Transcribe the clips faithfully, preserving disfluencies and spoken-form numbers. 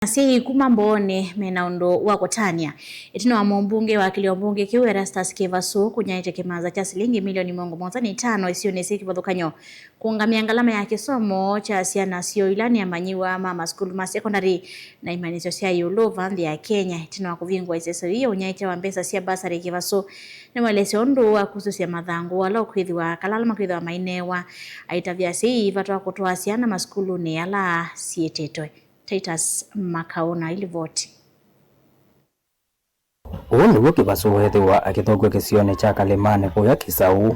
Asyai kuma Mbooni mena ũndũ wa kũtanĩa. Ĩtina wa mũmbunge wa kĩlio mbunge kĩu Erastus Kĩvasũ kũnyaĩte kĩmanza kya silingi milioni mĩongo mũonza na itano isionĩ syĩ kĩvathũkany'o kũũngamĩa ngalama ya kĩsomo kya syana syoo ila nĩ amanyĩw'a ma masukulu ma sekondalĩ na imanyĩsyo sya ĩũlũ va nthĩ ya Kenya. Ĩtina wa kũvingũa ĩseso yĩĩ ya ũnyaĩĩkya wa mbesa sya mbasarĩ, Kĩvasũ nĩwaelesya ũndũ wa kũsũsya mathangũ ala ũkwĩthĩwa, kala ala makwĩthĩwa maineewa, aitavya asyai vata wa kũtwaa syana masukulunĩ ala syĩtĩtwe. Titus Makau na ilivoti. Ũũ nĩw'o Kĩvasũ weethĩwa akĩthokwe kĩsionĩ kya Kalĩmanĩ kũya Kĩsaũ.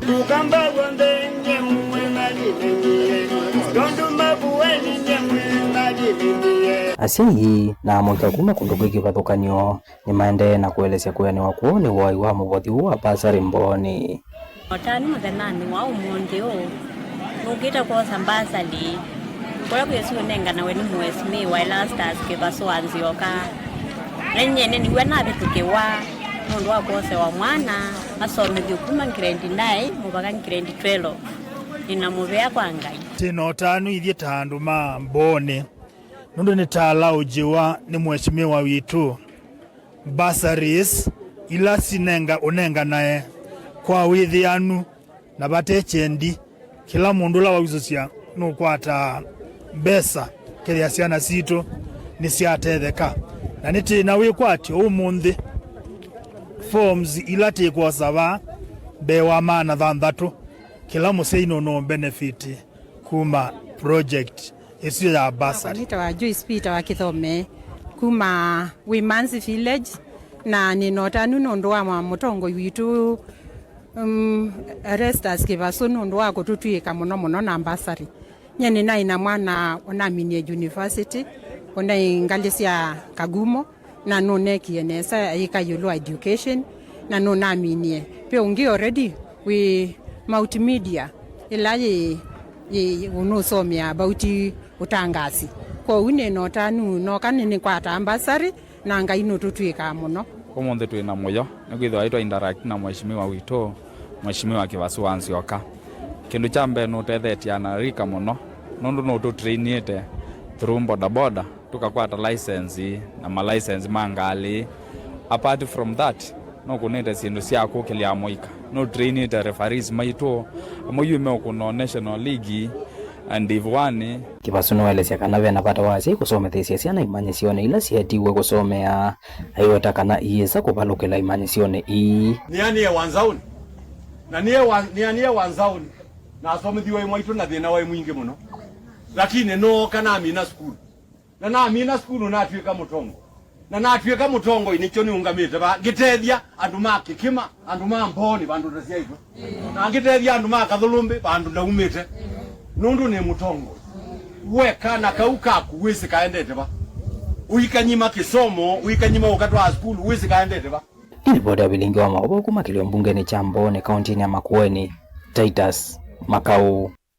Asyai na amũika kuma kũndũ kwĩ kĩvathũkany'o nĩmaendee na kũelesya kwĩanĩwa kwoo nĩ woi wa mũvothi ũũ wa mbasarĩ Mbooni. Otanu mũthenyanĩ wa ũmũnthĩ ũũ, nũkĩte kwosa mbasali kũla kwĩsĩ ũnenganawe nĩ Mheshimiwa Erastus Kĩvasũ wa Nzioka. Na nyie nĩnĩw'a navĩtũkĩwa nũndũ wa kwosewa mwana asomethw'e kuma grade nine mũvaka grade twelve. Nĩna mũvea kwa Ngai. Tĩna ũtanu ithyĩ ta andũ ma Mbooni, nũndũ nĩtalaũjiwa nĩ Mheshimiwa witũ. Bursaries ila sinenga ũnenganae kwa wĩthĩanu na vate kyendi. Kĩla mũndũ ũla wausũsya nũkwataa mbesa kethĩa syana sitũ nĩsyatetheka. Na nĩtĩ na wĩkwatyo ũmũnthĩ, forms ila tĩkwosa vaa mbee wa maana thanthatũ, kĩla mũsyai nũnũ benefit kuma project ĩsu ya bursary. Nĩtawa Joyce Peter wa Kĩthome kuma Wĩmanzi Village, na nĩna ũtanu nũndũ wa ma-, mũtongoi witũ, um, Erastus Kĩvasũ nũndũ wa kũtũtw'ĩĩka mũno mũno na mbasarĩ. Nyie nĩnaĩ na mwana ũnaminie university, ũnaĩ ngalĩ sya Kagumo, na nũnekie nesa ayĩka ĩũlũ wa education, na nũnaminie. Ve ũngĩ already wĩ multimedia, ĩla yĩ, yĩ, ũnũsomea about ũtangasi. Kwoou nĩ na ũtanu noka nĩnĩkwataa mbasarĩ, na Ngai nũtũtw'ĩkaa mũno. Ũmũnthĩ twĩ na mũyo, nĩkwĩthĩwa twa interact na mheshimiwa witũ, Mheshimiwa Kĩvasũ wa Nzioka. Kĩndũ kya mbee nũtethetye anarika mũno, nũndũ nũtũtrainĩte through bodaboda, tũkakwata license na malicense ma ngalĩ. Apart from that, nũkũnĩte syĩndũ sya kũkĩlya amũika. Nũtrainĩte referees maitũ, amwe yu meũkũna National League and Div one. Kĩvasũ nĩwaelesya kana ve na vata wa asyai kũsomethesya syana imanyĩsyonĩ ila syeetiwe kũsomea, aiweta kana iyĩsa kũvalũkĩla imanyĩsyonĩ ii. Nĩanĩe wa nzaũnĩ, na nĩe wa, nĩanĩe wa nzaũnĩ, na asomethiwe mwaitũ na thĩna waĩ mwingĩ mũno, lakini nooka namina sukulu. Na namina sukulu, natw'ĩka mũtongoi. Na natw'ĩka mũtongoi, nĩkyo nĩũngamĩte vaa, ngĩtethya andũ ma Kĩkĩma, andũ ma Mbooni, vandũ ndasyaĩtwe. Na ngĩtethya andũ ma Kathũlũmbĩ, vandũ ndaumĩte. Nũndũ nĩ mũtongoi. We kana kau kaku wĩsĩ kaendete va? Ũikanyima kĩsomo, ũikanyima ũkatwaa sukulu, wĩsĩ kaendete va? Nĩ ripoti ya Vilingi wa Maũvoo kuma kĩlio mbungenĩ kya Mbooni, kaũntĩnĩ ya Makueni, Titus Makau.